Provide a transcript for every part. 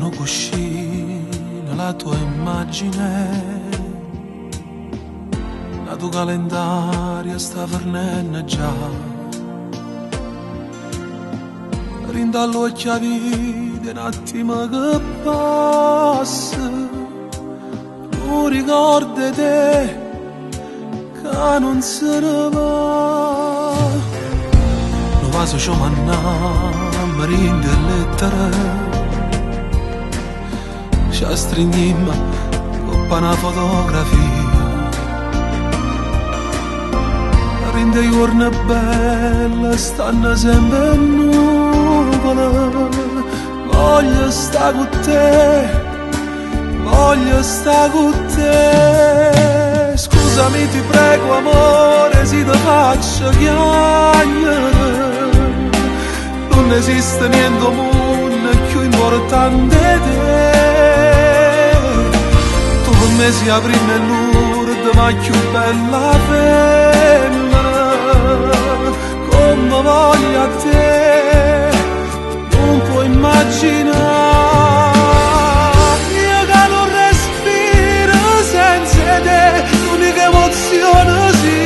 nu cuscino la tua immagine N'atu calendario sta fernenno già Dint' all'uocchie 'a vita è n'attimo che passa Nu ricordo 'e te ca nun se ne va Nu vaso c' 'o mannammo dint' 'e lettere Ce astrignimmo 'ncopp' 'a na fotografia Dint' 'e juorne belle stanno sempe 'e nuvole Voglio sta cu te, voglio sta cu te Scusami ti prego amore si te faccio chiagnere Nun esiste niente 'o munno cchiù importante 'e te Tu pe' me si 'a primma e l'urdema cchiù bella femmena Comme voglio a te nun puoi immaginà Io ca nun respiro senza 'e te L'unica emozione si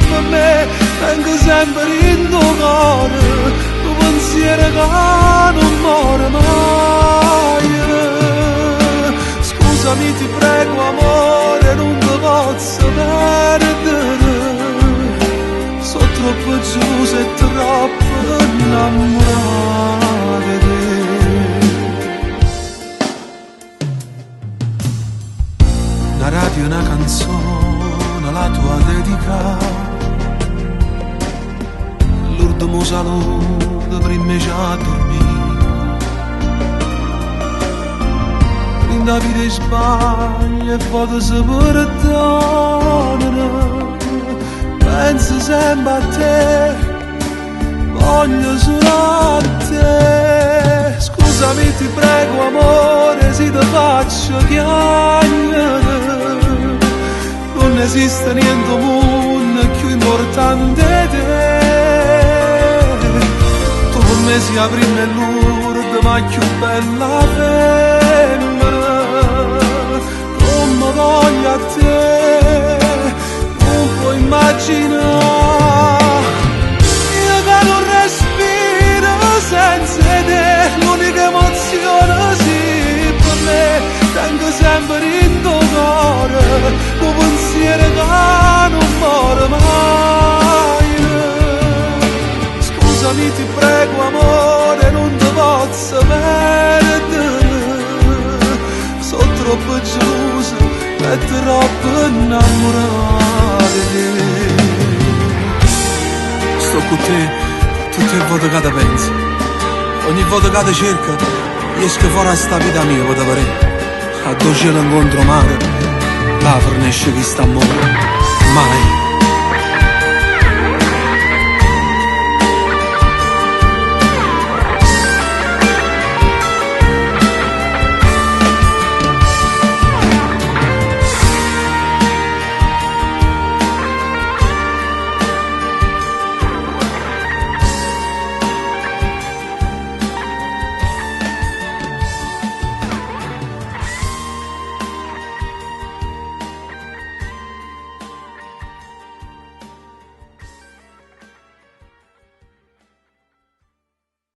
pe' me Tengo sempre dint' 'o core Nu pensiero ca nun more maje Scusami ti prego amore nun te pozzo perdere So' troppo geloso e troppo innamurato 'e te Na radio, na canzone, la tua dedica L'urdemo saluto primma 'e ce addurmì Dint' 'a vita 'e sbagli 'e vote se perdonano Penso sempre a te, voglio solo a te Scusami ti prego amore si te faccio chiagnere Nun esiste niente 'o munno cchiù importante 'e te Tu pe' me si 'a primma e l'urdema cchiù bella femmena Comme voglio a te, nun puoi immaginà Io ca nun respiro senza 'e te L'unica emozione si pe' me Tengo sempre dint' 'o core Nu pensiero ca nun more maje Scusami ti prego amore nun te pozzo perdere So' troppo geloso e troppo innammurato 'e te Sto cu te tutte 'e vote ca te penso Ogni volta ca te cerco Jesco fora 'a sta vita mia pe te vedè Addò cielo incontra 'o mare Là fernesce chist'ammore Mai.